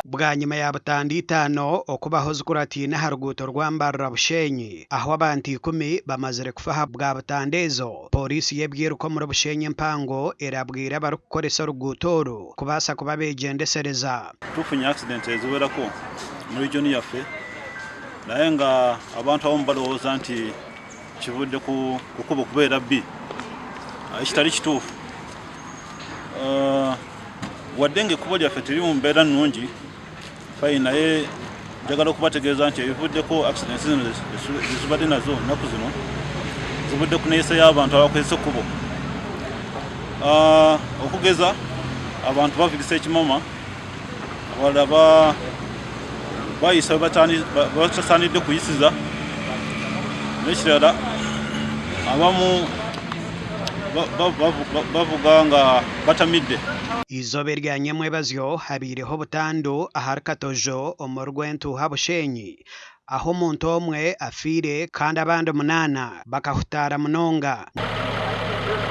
Bwanyima ya butanda itaano okubaho zikurataine aha ruguuto rwa Mbarara Bushenyi ahu abantu ikumi bamazire kufa ahabwa butanda ezo, Pooriisi y'eby'eiruka omuri Bushenyi empango erabwire abarikukoresa oruguuto oru kubaasa kuba begyendesereza. Tufunye accident eziwerako mu region yaffe naye nga abantu abamu balowooza nti kivudde ku kubo kubeera bbi ekitali kituufu. Wadde nga ekkubo lyaffe teriri mu mbeera nnungi fine naye njagala okubategeeza nti ebivuddeko accidents zino zetubadde nazo ennaku zino zivudde ku neeyisa y'abantu abakozesa ekkubo. Okugeza abantu bavugisa ekimama, abalala bayisa we batasaanidde kuyisiza, n'ekirala abamu bavuga nga batamidde. Eizooba erya nyamwebazyo habaireho obutandu ahari Katojo omuri Rwentuuha Bushenyi ahu omuntu omwe afiire kandi abandi munaana bakahutaara munonga.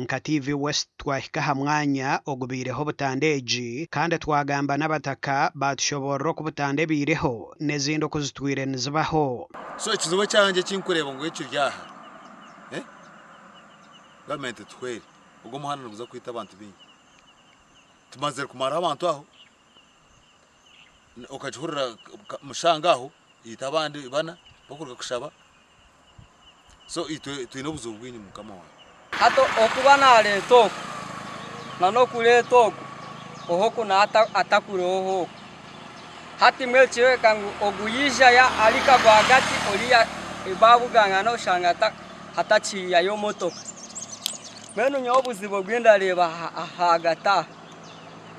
Nka TV West twahika aha mwanya ogubaireho butandu egi kandi twagamba n'abataka baatushoboorora oku butandu ebaireho n'ezindi oku zitwire nizibaho. So ekizibu ekyangye ekinkureeba ngu ekiri aha eh gavumenti etuhwere ogu omuhanda niguza kwita abantu baingi. Tumazire kumaraho abantu aho, okagihurira mushanga aho yaita abandi bana barikuruga kushaba so itwe twine obuzibu bwingi mukama wangye. Hati okuba nareeta oku na n'okureeta ogu ohoku atakureho oku. Hati mbwenu kireebeka ngu ogu yaija ari nka rwagati oriya babugangana oshanga hatakiihayo motoka. Mbwenu nyowe obuzibu obu ndareeba ahagati aha,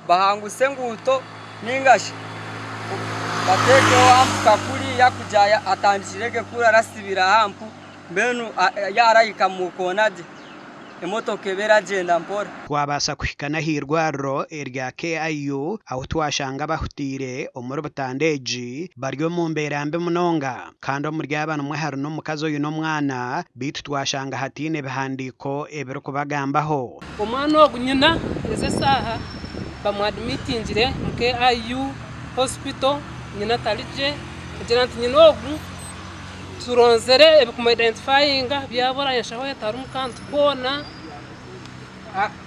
bahanguse enguuto ninga shi bateekeho hampu nka kuriya kugira atandikire ge kuri arasibira hampu mbwenu yaarahika omu koona gye emotoka ebe eragyenda mpora. Twabaasa kuhika n'aha irwariro erya KIU ahu twashanga abahutiire omuri butanda egi bari omu mbeera mbi munonga kandi omuri aba nimwo hari n'omukazi oine omwana beitu twashanga hataine bihandiiko ebirikubagambaho. Omwana ogu nyina ezi esaaha bamwadimitingire omu KIU hospital nyina tari gye kugira nti nyina ogu turonzire ebikumu identifyinga byabura enshaho ye tarimu kantu koona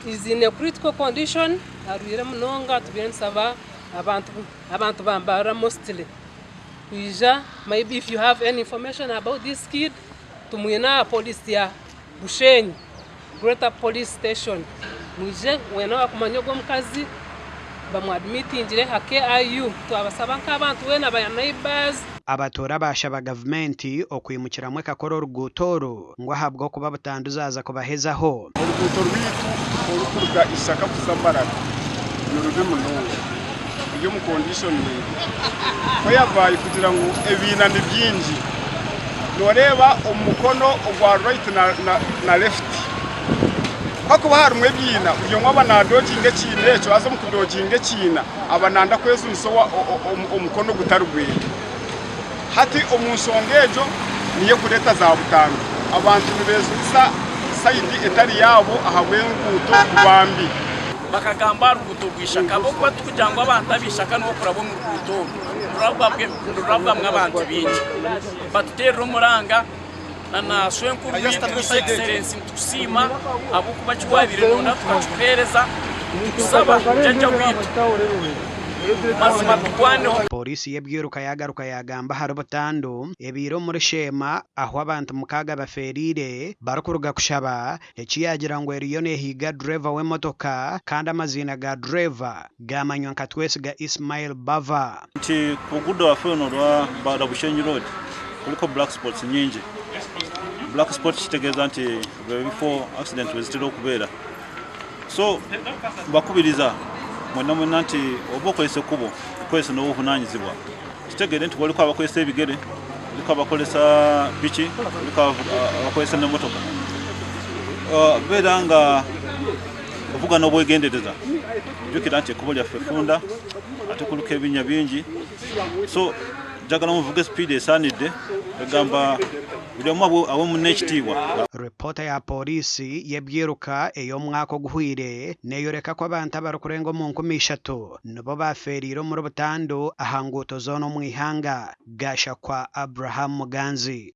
is in a critical condition arwaire munonga tubaire nitusaba abantu abantu ba Mbarara mostly kwija maybe if you have any information about this kid tumwine aha police ya Bushenyi Greater Police Station mwije weena owakumanya ogwo omukazi bamu admitingire aha KIU twabasaba nk'abantu weena ba neighbours. Abatuura baashaba gavumenti okwimukiramu ekakora oruguuto oru ngu ahabw'okuba butandu zaaza kubahezaho. Oruguuto rwaitu orurikuruga Ishaka kuza Mbarara nirubi munonga ruri omu condition mbi whereby kugira ngu ebiina ni bingi noreeba omu mukono ogwa right na left kuhakuba harimu ebiina buri omwe aba nadoginga ekiina ekyo haza omu kudoginga ekiina aba nayenda kwejunisa omukono ogutari gweye. Hati omu nshonga egyo niyo erikureeta za butandu. Abantu nibeejunisa sayidi etari yaabo ahabw'enguuto kuba mbi. Bakagamba aha ruguuto rw'eishaka ahabw'okuba tikugira ngu abantu ab'eishaka nibo kuraba omu ruguuto oru, nirurabwamu abantu baingi. Batuteerera omuranga na na shwenkuru waitu His Excellency nitukusiima ahabw'okuba eki wabaire noyenda tukakikuheereza, nitukusaba jajja waitu mazima turwaneho. Pooriisi y'eby'eiruka yaagaruka yaagamba ahari butandu ebaire omuri Sheema ahu abantu mukaaga bafeereire barikuruga kushaba, eki yaagira ngu eriyo neehiiga dureeva w'emotoka kandi amaziina ga dureeva gaamanywa nka Twesiga Ismail Bava. Nti ku ruguudo rwaffe runo orwa Mbarara Bushenyi Road kuliko black spots nyingi. Black spot kitegeeza nti bye bifo accident wezitera okubeera. So mbakubiriza mwena mwena nti oba okozesa ekubo okozese n'obuvunanyizibwa. Kitegeere nti waliwo abakozesa ebigere, kuliku abakozesa piki, kuliku abakozesa n'emotoka. Beera nga ovuga n'obwegendereza. Jukira nti ekubo lyaffe funda ate kuliku ebinya bingi so. Njagala muvuge sipiidi esaanidde, egamba buli omu awe munne ekitiibwa. Ripoota ya Pooriisi y'ebyiruka ey'omwaka oguhweire neeyoreka ku abantu abarikurenga omu 3000 nibo baafeereire omuri butandu aha nguuto zoona omu ihanga. Gashakwa Abraham Muganzi.